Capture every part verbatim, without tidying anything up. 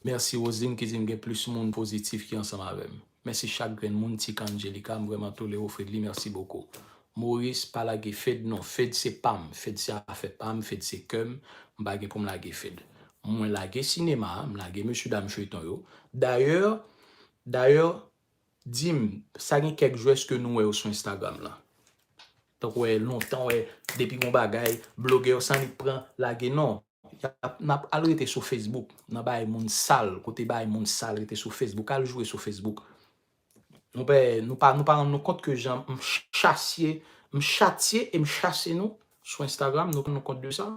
Mèsi Roseline ki di m gen plis moun pozitif ki ansanm avè m. Mèsi chak grenn moun, Tika Angelica, m vrèman tolere w, Fredly, mèsi bokou. Maurice, pa lage Fed non, Fed se pa m, Fed se afè pa m, Fed se kè m, m pa gen pou m lage Fed. Mwen lage sinema a, m lage mesye dam feyton yo. Dayè, dayè, di m, sa gen kèk jou èske nou wè yo sou Instagram lan? Tankou wè lontan, wè, depi gon bagay, blogè yo sa annik pran, lage non. Y ap, n ap al rete sou Facebook, nan bagay moun sal, kote bagay moun sal rete sou Facebook, al joure sou Facebook. Nou pa, nou pa, nou pa rann nou kont ke jan m chasye, m chatye e m chase nou sou Instagram, nou pa rann nou kont de sa?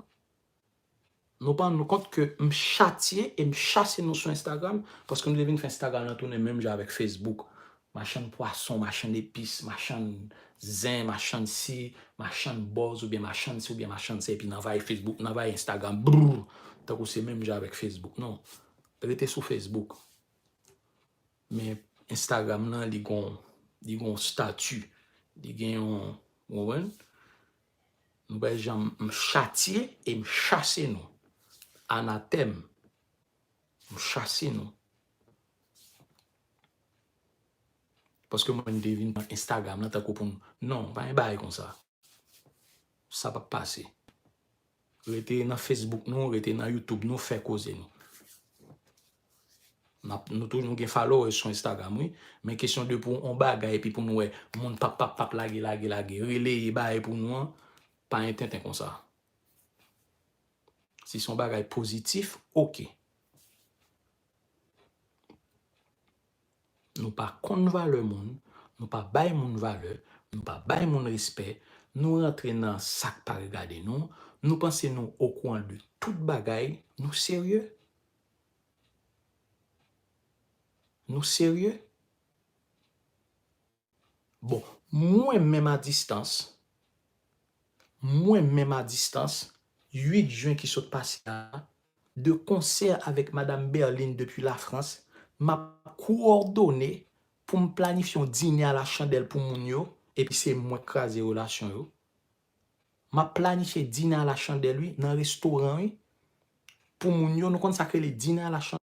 Nou pa rann nou kont ke m chatye e m chase nou sou Instagram, paske nou te vin fè Instagram lan tounen menm jan avèk Facebook. Machann pwason, machann epis, machann zen, machann si, machann bòz oubyen machann si oubyen machann sa, epi n anvayi Facebook, n anvayi Instagram, brrr, tankou se menm jan avèk Facebook. Non, rete sou Facebook. Men Instagram lan, li gon, li gon stati, li gen yon, ou konprann? Nou pa janm, m chatye e m chase nou. Anatèm, m chase nou. Paske mwen m te vin pran Instagram lan tankou pou m, non, pa gen bagay konsa. Sa p ap pase. Rete nan Facebook nou, rete nan YouTube nou, fè koze nou. N ap, nou toujou, nou gen followers sou Instagram, wi. Men kesyon de pou on bagay, epi pou nou wè moun pap, pap, pap, lage, lage, lage, releye bagay pou nou an, pa gen tenten konsa. Si se on bagay pozitif, oke. Nou pa konn valè moun, nou pa bay moun valè, nou pa bay moun respè, nou rantre nan sa k pa regade nou, nou panse nou okouran de tout bagay, nou serye? Nou serye? Bon, mwen menm a distans, mwen menm a distans, uit jen ki sot pase a, de konsè avèk Madam Berline depi Lafrans, m ap kowòdone pou m planifye yon dine a la chandèl pou moun yo, epi se mwen k kraze relasyon yo. M ap planifye dine a la chandèl, wi, nan restoran, wi. Pou moun yo, nou konn sa k rele dine a la chandèl.